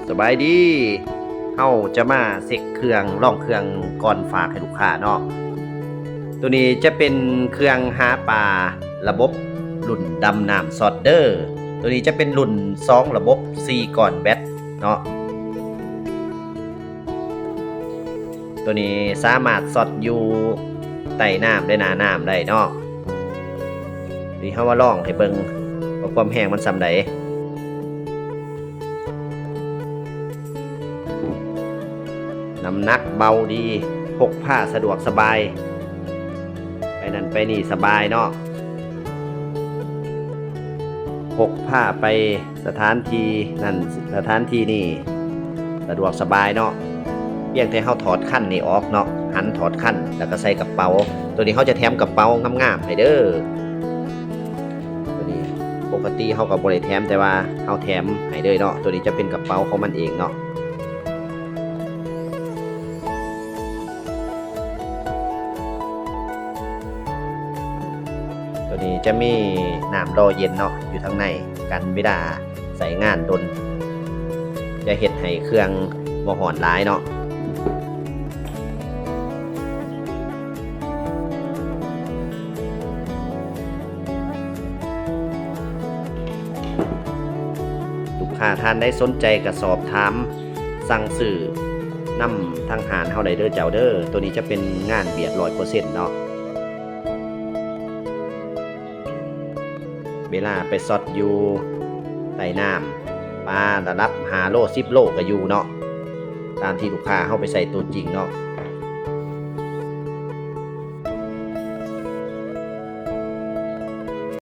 ສະບາຍດີ, ເຮົາຈະມາເຊັກເຄື່ອງ, ລອງເຄື່ອງກ່ອນຝາກໃຫ້ລູກຄ້າເນາະ. ໂຕນີ້ຈະເປັນເຄື່ອງຫາປາລະບົບລຸ້ນດຳນ້ຳຊັອດເດີ. ໂຕນີ້ຈະເປັນລຸ້ນສອງລະບົບ ສີ່ກ້ອນແບັດເນາະ. ໂຕນີ້ສາມາດຊັອດຢູ່ໃຕ້ນ້ຳ ແລະ ໜ້ານ້ຳໄດ້ເນາະ. ນີ້ເຮົາມາລອງໃຫ້ເບິ່ງວ່າຄວາມແຮງມັນສ່ຳໃດ. ນ້ຳໜັກເບົາດີ, ພົກພາສະດວກສະບາຍ, ໄປນັ້ນໄປນີ້ສະບາຍເນາະ. ພົກພາໄປ ສະຖານທີ່ນັ້ນ ສະຖານທີ່ນີ້ ສະດວກສະບາຍເນາະ. ພຽງແຕ່ເຮົາຖອດຄັນນີ້ອອກເນາະ, ຫັນຖອດຄັນ ແລ້ວກໍໃສ່ກະເປົາ. ໂຕນີ້ເຮົາຈະແຖມກະເປົາງາມໆໃຫ້ເດີ. ໂຕນີ້ປົກກະຕິເຮົາກໍບໍ່ໄດ້ແຖມ, ແຕ່ວ່າເຮົາແຖມໃຫ້ເລີຍເນາະ. ໂຕນີ້ຈະເປັນກະເປົາຂອງມັນເອງເນາະ. ໂຕນີ້ຈະມີນ້ຳລໍເຢັນເນາະ ຢູ່ທາງໃນ ກັນເວລາໃຊ້ງານດົນ ຈະເຮັດໃຫ້ເຄື່ອງບໍ່ຮ້ອນຫຼາຍເນາະ. ລູກຄ້າທ່ານໃດສົນໃຈກໍສອບຖາມ ສັ່ງຊື້ນຳທາງຮ້ານເຮົາໄດ້ເດີເຈົ້າເດີ. ໂຕນີ້ຈະເປັນງານວຽດຮ້ອຍເປີເຊັນເນາະ. ເວລາໄປຊັອດຢູ່ໃຕ້ນ້ຳ ປາລະດັບຫ້າໂລ ສິບໂລກໍຢູ່ເນາະ, ຕາມທີ່ລູກຄ້າເຮົາໄປໃຊ້ຕົວຈິງເນາະ.